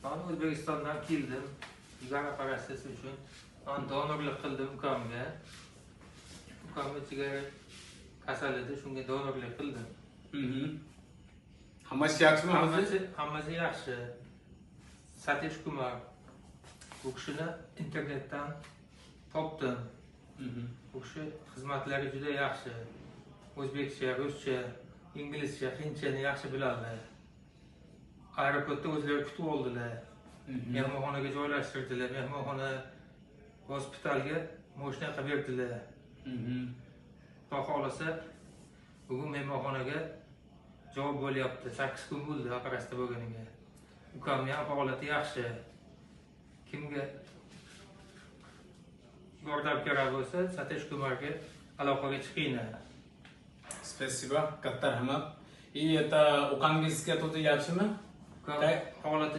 Man O'zbekistondan keldim. Jigar operatsiyasi uchun. Man donorlik qildim ukamga. Ukamni jigari kasal edi, shunga donorlik qildim. Hammasi yaxshimi hozir? Hammasi yaxshi. Satish Kumar. Bu kishini internetdan topdim. Bu kishi xizmatlari juda yaxshi. O'zbekcha, ruscha, inglizcha, hindchani yaxshi biladi. Aeroportda o'zlari kutib oldilar. Mehmonxonaga joylashtirdilar. Mehmonxona gospitalga moshina qilib berdilar. Xudo xohlasa, bugun mehmonxonaga javob bo'lyapti. 8 kun bo'ldi operatsiya bo'lganiga. Ukamni ham holati yaxshi. Kimga yordam kerak bo'lsa, Satish Kumarga aloqaga chiqinglar. Спасибо, katta rahmat. И это ukangizga тоже yaxshimi? Ukam Так. holati